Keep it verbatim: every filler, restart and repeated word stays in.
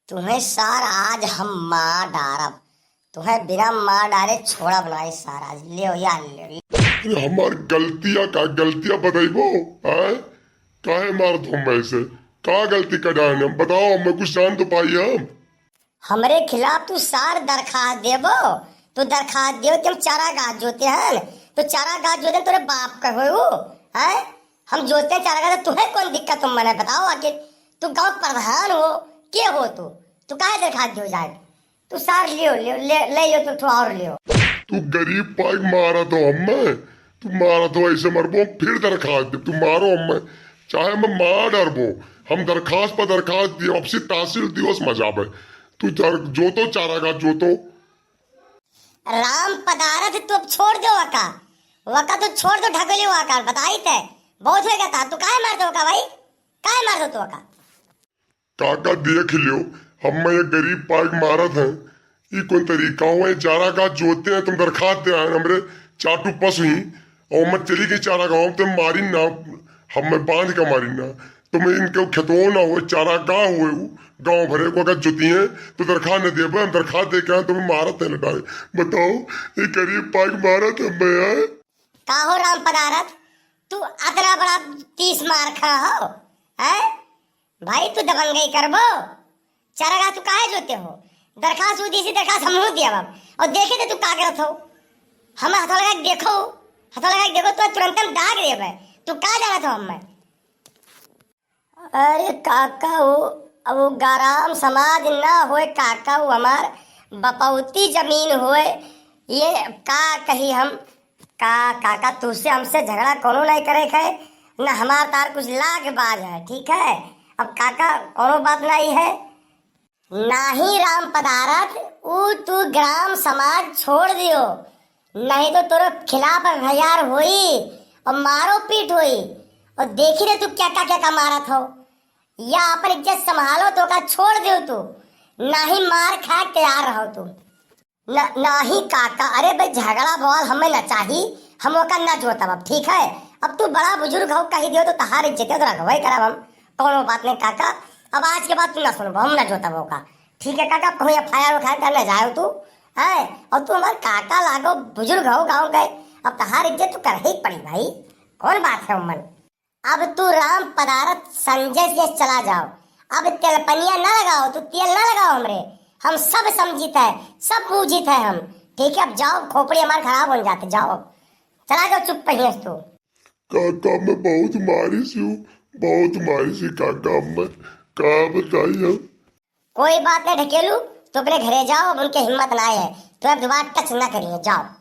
तुहैं सार आज हम मार डारब, तुहैं बिना मार डारे छोड़ब नाहीं सार आज। लेव यार, लेव। अरे हमार गलतिया का, गलतिया बतइबो, हैं? काहे मारत हो हम्मै ऐसे? का गलती कर डारे हम? बताओ, हम्मै कुछ जान तो पाई हम। हमरे खिलाफ तू सार दरखास्त देबो, तू दरखास्त देबो कि हम चारागाह जोते हैं, तो चारागाह जोते तोरे बाप का होए वो, हैं? हम जोते हैं चारागाह, तो तुहैं कौन दिक्कत हो मने बताओ आखिर? तू गाँव प्रधान हो, के हो तू? तू काहे दरखास्त देव जाए? तू सार लियो, लियो, ले, ले लियो, तू थोड़ा और लियो। तू गरीब पाइक मारत हो हम्मै, तू मारत हो ऐसे मरबो, फिर दरखास्त देब, तू मारो हम्मै, चाहे हम्मै मार डरबो, हम दरखास्त पर दरखास्त दियो, अब से तहसील दिवस मजाबे। तू जर-, जोतो चारागाह जोतो। राम पदारथ तू अब छोड़ दो वका, वका तू छोड़ दो ढकेली वका, बताई ते बहुत होएगा था, तू काहे मार दो वका भाई, काहे मार दो तू वका? काका देख लियो, हम्मै ये गरीब पाइक मारत हैं, ई कौन तरीका हुआ? ये चारागाह जोते हैं, तुम दरखास्त दे आए, हमरे चाटू पस हुई, और मैं चली गई चारागाह, तुम मारी ना, हम्मै बांध के मारी ना, तुम इनके खेतों ना हुए, चारागाह हुए, उ गाँव भरे को अगर जोती हैं, तो दरखास्त न देबे, हम दरखास्त दे के आए, तुम्हें मारत है लटाए। बताओ, ये गरीब पाइक मारत है मैं, हैं? का हो राम पदारथ, तू अतना बड़ा तीस मार खा हो, हैं? भाई, तू दबंगई करबो? चारागाह तू काहे जोते हो? दरखास्त उ दी सी, दरखास्त हमहू दिया बाब। और देखे थे तू का करत हो? हम हथवा लगा के देखो, हथवा लगा के देखो, तो तुरंत हम दाग देबे। तू का जानत हो हम्मै? अरे काका, वो, अब वो ग्राम समाज ना होए काका, वो हमार बपौती जमीन होए। ये का कही हम, का काका, तुझसे हमसे झगड़ा कोनो नहीं करे है, न हमार तार कुछ लाग बाज है, ठीक है? अब काका, कोनो बात नहीं है। नाही राम पदारथ, ऊ तू ग्राम समाज छोड़ दियो, नहीं तो तोरे खिलाफ FIR होई और मारो पीट होई। और देखी रे तू क्या का, क्या का मारत हो, या अपन इज्जत संभालो तो का छोड़ दियो तू, नाही मार खाए तैयार रहो तू। न-, नाही काका, अरे भाई, झगड़ा बवाल हमें न चाही, हम ओका न जोतब अब, ठीक है? अब तू बड़ा बुजुर्ग हो, कही दियो तो तहार इज्जत तो रखबे करब हम, कोनो बात नहीं काका। अब आज के बाद तू न सुनबो, हम न जोतब ओका, ठीक है काका? अब कहूँ FIR उखाड़ कर न जाओ तू, हैं? और तू हमार काका लागो, बुजुर्ग हो गाँव के, अब तहार इज्जत तो करही पड़ी भाई, कौन बात है उमन? अब तू राम पदारथ संजय से चला जाओ, अब तेलपनिया ना लगाओ, तू तेल ना लगाओ हमरे, हम सब समझित है, सब बूझित है हम, ठीक है? अब जाओ, खोपड़ी हमार खराब हो जाते, जाओ, चला जाओ चुप पहिए से तू। काका मैं बहुत मारी सी हूँ, बहुत मारी सी काका मैं, का बताई हम। कोई बात नहीं ढकेलू, तू अपने घरे जाओ, अब उनके हिम्मत ना है, तू अब दोबारा touch ना करिए, जाओ।